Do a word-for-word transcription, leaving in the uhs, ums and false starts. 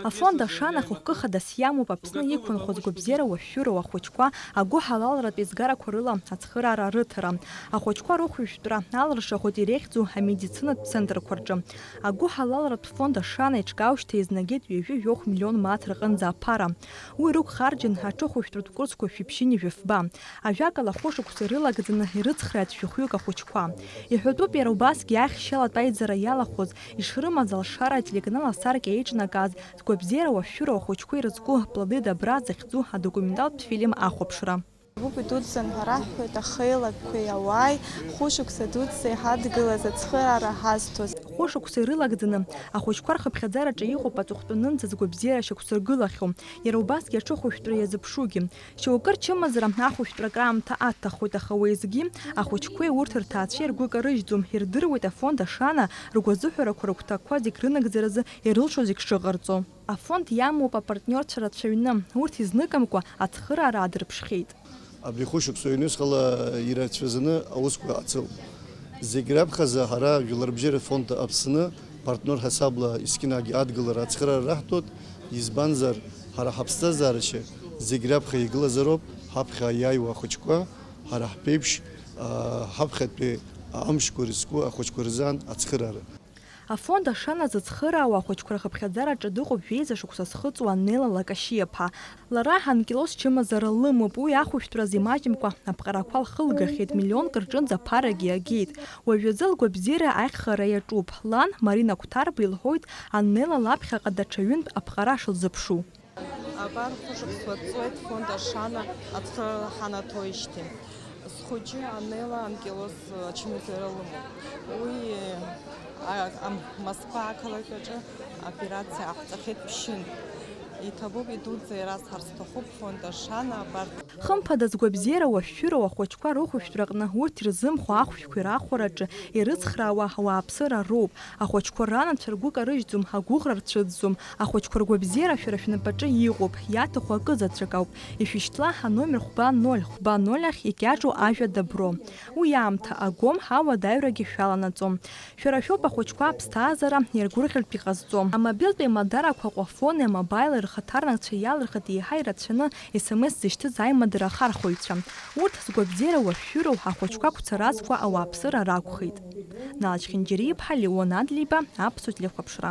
Афонд Ашана ахықәкы хадас иамоуп Аԥсны иқәынхоз гәабзиара уашәшәыроу ахәыҷқәа агәыҳалалратә еизгарақәа рыла ацхыраара рыҭара. Ахәыҷқәа рыхәшәтәра алыршахоит иреиӷьӡоу амедицинатә центрқәа рҿы. Агәыҳалалратә фонд Ашана иҿкаушьҭа изнагеит ҩажәи жәохә миллион мааҭ рҟынӡа аԥара. Уи рықәхарџьын аҽыхәышәтәратә курсқәа шәиԥшьыни жәафба. Ажәакала, хәышықәса ирылагӡаны ирыцхрааит шәихҩык ахәыҷқәа. Иҳәатәуп иара убасгьы ахьшьалатә аиӡара иалахәыз, ишрымаз алшара ателеканал асаркьа еиҿнакааз, згәабзиара уашәшәыроу ахәыҷқәа ирызку Плоды добра захьӡу адокументалтә фильм ахәаԥшра. Гәыԥ идуӡӡан ҳәа раҳҳәоит ахеилакқәеи ауааи, хәышықәса дуӡӡа иҳадгылаз ацхыраара ҳазҭоз. Хәышықәса ирылагӡаны, ахәыҷқәа рхыԥхьаӡараҿы иҟоуп аҵыхәтәанынӡа згәабзиара шьақәсыргылахьоу, иара убасгьы аҽыхәышәтәра иазыԥшугьы. Шьоукы рчымазара ахәышәтәра акраамҭа аҭаххоит, аха уеизгьы ахәыҷқәеи урҭ рҭаацәеи ргәы карыжьӡом, ирдыруеит афонд Ашана ргәазыҳәарақәа рыгәҭакқәа зегь рынагӡаразы ирылшо зегь шыҟарҵо. Афонд иамоуп апартниорцәа рацәаҩны, урҭ изныкымкәа ацхыраара аадырԥшхьеит. Абри хәышықәса ҩнуҵҟала ирацәаӡаны аусқәа ацылт. Зегь раԥхьаӡа ҳара Жәларбжьара фонд Аԥсны партнер ҳасабла есқьынагьы адгылара ацхыраара раҳҭоит, избанзар, ҳара ҳаԥсҭазаарашьа зегь раԥхьа игылазароуп, ҳаԥхьа иааиуа ахәыҷқәа, ҳара ҳԥеиԥш, аа, ҳаԥхьатәи амшқәа ирызку ахәыҷқәа рзы ацхыраара. Афонд Ашана зыцхыраауа ахәыҷқәа рхыԥхьаӡараҿы дыҟоуп жәеиза шықәса зхыҵуа Нела Лакашьиаԥа. Лара анкилос чымазара лымоуп, уи ахәышәтәразы имаҷымкәа аԥҟарақәа лхылгахьеит, миллионк рҿынӡа аԥарагьы агеит. Уажәазы лгәабзиара аиӷьхара иаҿуп. Лан, Марина Қәҭарба илҳәоит, Аннела лаԥхьаҟа даҽа ҩынтә аԥҟара шылзыԥшу. Абар хәышықәса ҵуеит фонд Ашана ацхыраара ҳанаҭоижьҭеи. Схәыҷы Аннела анкилос ачымазара лымоуп. Уи, а, ам-, Москва ақалақь аҿы операциа аҟаҵахьеит ԥшьынтә. Иҭабуп, идуӡӡа ирасҳәар сҭахуп, фонд Ашана абарҭ. Хымԥада, згәабзиара уашәшәыроу ахәыҷқәа рыхәышәтәраҟны урҭ ирзымхо ахәшәқәа ирахәараҿы ирыцхраауа ауааԥсыра роуп. Ахәыҷқәа ранацәа ргәы карыжьӡом, агәыӷра рцәыӡӡом. Ахәыҷқәа ргәабзиара шәара шәнапаҿы иҟоуп, иаҭаху акы заҵәык ауп. Ишәышьҭла аномер хәба ноль хәба ноль ахь икьаҿу ажәа добро. Уи аамҭа агом, ауадаҩрагьы шәаланаҵом. Шәара шәоуп ахәыҷқәа аԥсҭазаара иаргәырӷьартә иҟазҵо. Амобилтә еимадарақәа Aquafone, Mobile рхаҭарнакцәа иалырхит еиҳа ирацәаны S M S зышьҭыз аимадара ахархәаҩцәа. Урҭ згәабзиара уашәшәыроу ахәыҷқәа ақәцаразқәа ауааԥсыра ракәхеит. Нал Чхинџьариа-иԥҳа, Леон Адлеиба, Аԥсуа телехәаԥшра.